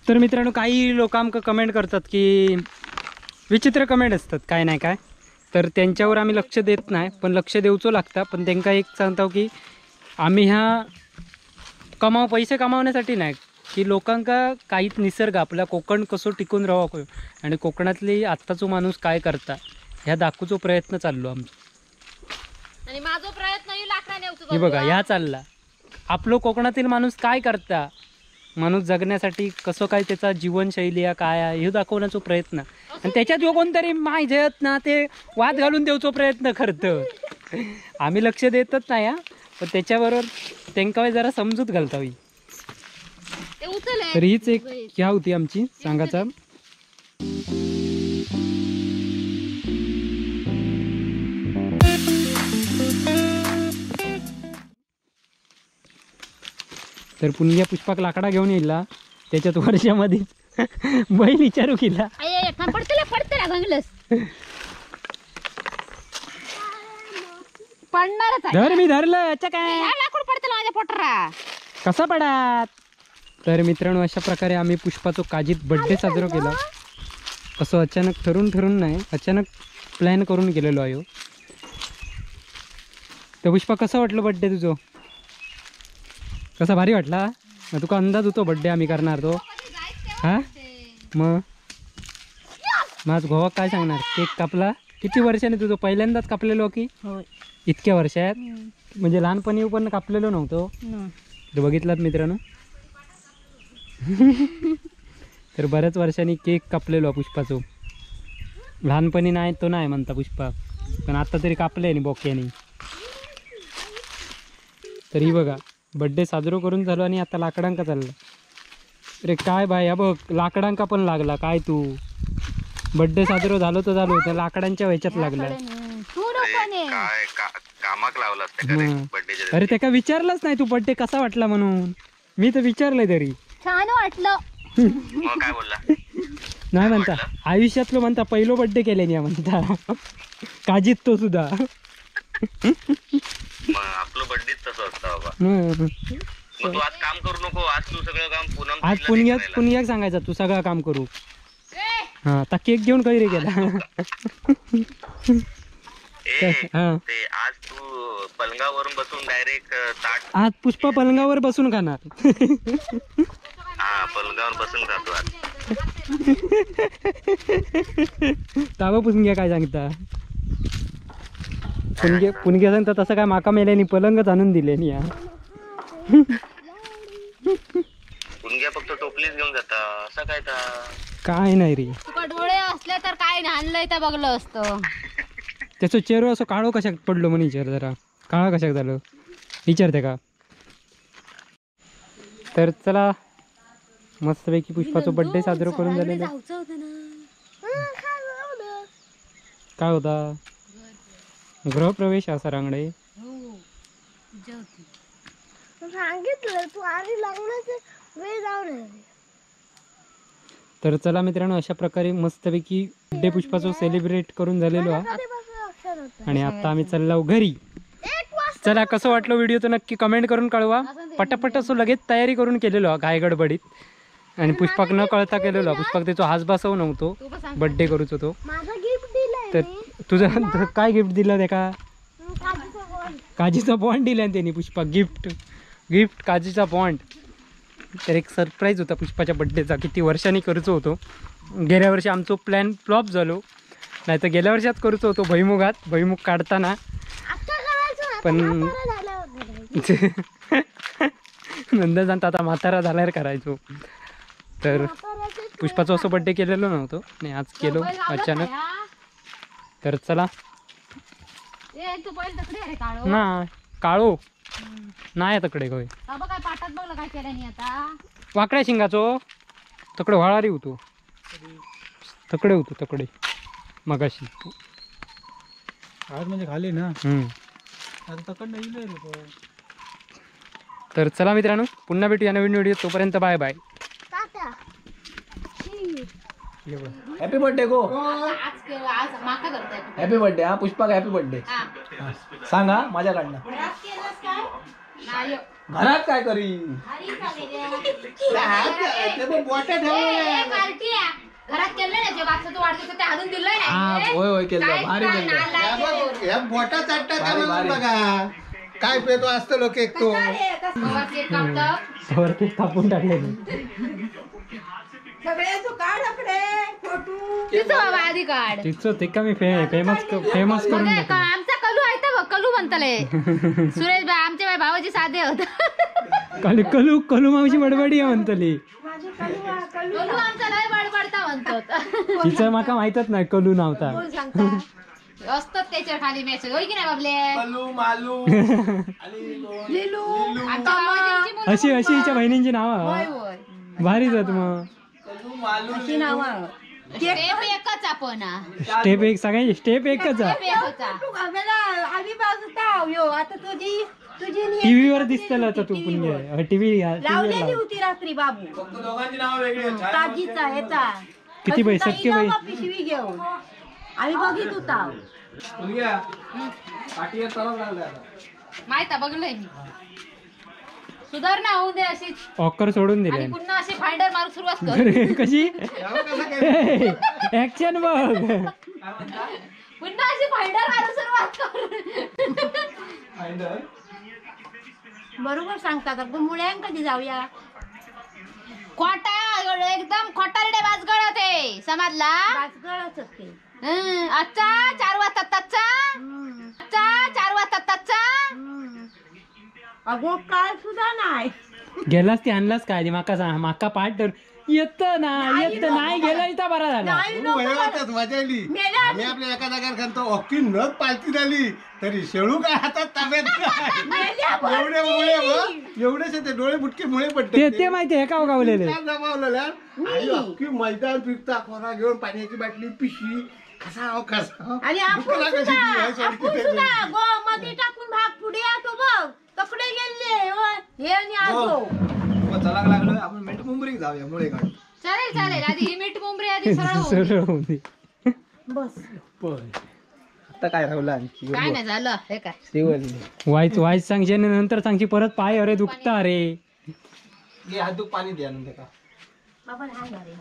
तर मित्रांनो काही लोक आमकां कमेंट करतात की विचित्र कमेंट असतात काय नाही काय, तर त्यांच्यावर आम्ही लक्ष देत नाही, पण लक्ष देऊचो लागता. पण त्यांना एक सांगतो की आम्ही ह्या पैसे कमावण्यासाठी नाही की लोकांका काहीच निसर्ग आपला कोकण कसं टिकून राहावं आणि कोकणातली आत्ताचो माणूस काय करता ह्या दाखवूचो प्रयत्न चाललो आमचो. आणि माझो प्रयत्न हे बघा ह्या चालला आपलो कोकणातील माणूस काय करता, माणूस जगण्यासाठी कसं काय त्याचा जीवनशैली आहे काय आहे हे दाखवण्याचा प्रयत्न. आणि त्याच्यात जो कोणतरी माहिती ना ते वाद घालून देऊचो प्रयत्न करतं. आम्ही लक्ष देतच नाही हा, पण त्याच्याबरोबर त्यांका जरा समजूत घालतावी. तर हीच एक ह्या होती आमची सांगाचा. तर पुण्या पुष्पाक लाकडा घेऊन येईल त्याच्यात वर्षामध्येच बैल विचारू केला धर मी धरलं अच्छा काय लाकूड पडतं माझ्या पोटरा कसा पडात. तर मित्रांनो अशा प्रकारे आम्ही पुष्पाचो काजीत बड्डे साजरा केला. असं अचानक ठरून ठरून नाही, अचानक प्लॅन करून गेलेलो आहे. तर पुष्पा कसं वाटलं बड्डे तुझं? कसा भारी वाटला? मग तुका अंदाज होतो बड्डे आम्ही करणार तो? हां मग माझ गोवा काय सांगणार, केक कापला किती वर्षाने तुझं? पहिल्यांदाच कापलेलो की इतक्या वर्षात? म्हणजे लहानपणी पण कापलेलो नव्हतो. तर बघितलात मित्रांनो तर बऱ्याच वर्षांनी केक कापलेलो पुष्पाचो. लहानपणी नाही तो नाही म्हणता पुष्पा, पण आता तरी कापले नि बोक्यानी. तर ही बघा बड्डे साजरो करून झालो आणि आता लाकडांका चाललं. अरे काय भाई हा बघ लाकडांका पण लागला काय तू? बड्डे साजरो झालो तर झालो, त्या लाकडांच्या ह्याच्यात लागला. अरे त्याका विचारलंच नाही तू बड्डे कसा वाटला म्हणून. मी तर विचारलंय तरी छान वाटलं. काय बोलला नाही म्हणता, आयुष्यातलं म्हणता पहिलो बड्डे केले नाही म्हणता काजीत तो सुद्धा. आपलं बड्डे तसं असतं बाबा. मग तू आज काम करू नको, आज तू सगळं काम पूनम आज पुण्याक सांगायचं तू सगळं काम करू. हा आता केक घेऊन काही रे गेला. ते आज तू पलंगावरून बसून डायरेक्ट ताट, आज पुष्पा पलंगावर बसून खाणार. हा पलंगावर बसून खातो आज. ताबा पुसून घ्या काय सांगता. पुणगे सांगता तसं काय माका मेल्यानी पलंगच आणून दिले नी. पुणग्या फक्त टोपलीच घेऊन जाता असं काय काय नाही रे. तुका डोळे असले तर काय आणलंय तर बघलं असतं. त्याचं चेहरो असं काळो कशाक पडलो म्हणून विचार जरा, काळा कशाक झालं विचारते का. तर चला मस्तपैकी पुष्पाचा बड्डे साजरा करून झालेला. काय होता गृहप्रवेश असा रांगडे सांगितलं तू आणि लग्नाचं वेळ जाऊन. तर चला मित्रांनो अशा प्रकारे मस्तपैकी बड्डे पुष्पाचो सेलिब्रेट करून झालेलो आणि आता आम्ही चाललो घरी. चला कसं वाटलं व्हिडिओ तर नक्की कमेंट करून कळवा. पटापट असो लगेच तयारी करून केलेलो घाय गडबडीत आणि पुष्पाक न कळता केलेलो. पुष्पाक त्याचो हास बसव नव्हतो बड्डे करूच होतो. तर तुझं काय गिफ्ट दिलं त्या? काजीचा बॉन्ड दिला त्यांनी पुष्पा गिफ्ट. गिफ्ट काजीचा बॉन्ड. तर एक सरप्राईज होता पुष्पाच्या बड्डेचा, किती वर्षांनी करूचो होतो. गेल्या वर्षी आमचो प्लॅन फ्लॉप झालो, नाही तर गेल्या वर्षात करूचो होतो भुईमुगात, भुईमुग काढताना. पण नंतर सांगता आता म्हातारा झाल्यावर करायचो. तर पुष्पाचं असं बड्डे केलेलो नव्हतो आणि आज केलो अचानक. तर चला ना काळो नाही तकडे होय वाकड्या शिंगाचो तकडे व्हाळारी होतो तकडे होतो तकडे मगाशी आज म्हणजे खाली ना. तर चला मित्रांनो पुन्हा भेटूया नवीन व्हिडिओ, तोपर्यंत बाय बाय. हॅपी बर्थडे गो, हॅपी बर्थडे. हा पुष्पा हॅपी बर्थडे सांगा माझ्याकडनं. घरात काय करी घरात केलं ना जे तू वाढतो ते आणून दिलं नाही. होय होय केलं, भारी केलं. बोटा चाटता बघा काय पेतो असतो लोक एक तो केक कापून टाकले मी फेमस फेमस करून आमचा कलू आहे बघ, कलू म्हणतले सुरेश भाई आमचे बाई भावाजी साधे होत. कलू कलू कलू मावशी बडबडी आहे म्हणतली. कलू आमचा लय बडबडता म्हणतो. तिचं माका माहितच नाही कलू नावता असतात त्याच्यावर खाली मेसेज होय की नाही बाबले. कलू मालू अशी अशी हिच्या बहिणींची नाव भारी जात मग. स्टेप एकच आपण स्टेप एक सगळ्यांची स्टेप एकच. टीव्ही वर दिसतलं आता तू पण टीव्ही लावलेली होती रात्री बाबू काजीचा किती बाई सख्खे बाई पिशवी घेऊन आम्ही बघित होता. माहिती बघलंय मी. सुधारणा होऊ दे अशीच. ऑकर सोडून दिले पुन्हा अशी फायडर मारू सुरुवात कर. कशी ऍक्शन बघ. पुन्हा अशी फायडर मारू सुरुवात कर. बरोबर सांगतात. मुळ्यां कधी जाऊया? खोटा एकदम खोटारडे बाजगळ ते समजला. बाजगळच असते. अच्छा 4 वाजता तच्चा अच्छा 4 वाजता तच्चा. अगो काल सुद्धा नाही गेलास ती आणलास काय माका सांग. माका पाठ धर येत ना येत नाही गेला इथं बरा झाला. मजा आली. आम्ही आपल्या एका जागेवर खातो अख्खी नग पालती झाली तरी शेळू काय हातात ताब्यात एवढे मुळे एवढेच ते डोळे बुटके मुळे पडते ते माहिती आहे का गावलेले अख्खी मैदान फिरता खोरा घेऊन पाण्याची बाटली पिशवी कसा कसा. आणि आपण मध्ये टाकून भाग पुढे येतो बघ तकडे गेले हे आणि आजो चला लागलो आपण मीठ मुंबरी जाऊया मुळे काढू. चालेल चालेल. आधी ही मीठ मुंबरी आधी सरळ होऊ दे बस. आता काय राहुल आणखी काय नाही झालं हे काय श्रीवल्ली वाईच वाईच सांगशी आणि नंतर सांगशी परत पाय अरे दुखता अरे. घे हात दुख पाणी द्या नंतर का बाबा नाही अरे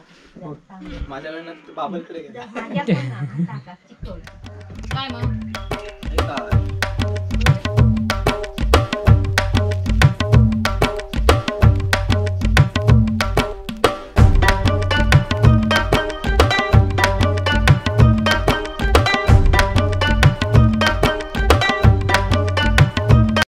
माझ्याकडनं बाबांकडे गेला काय मग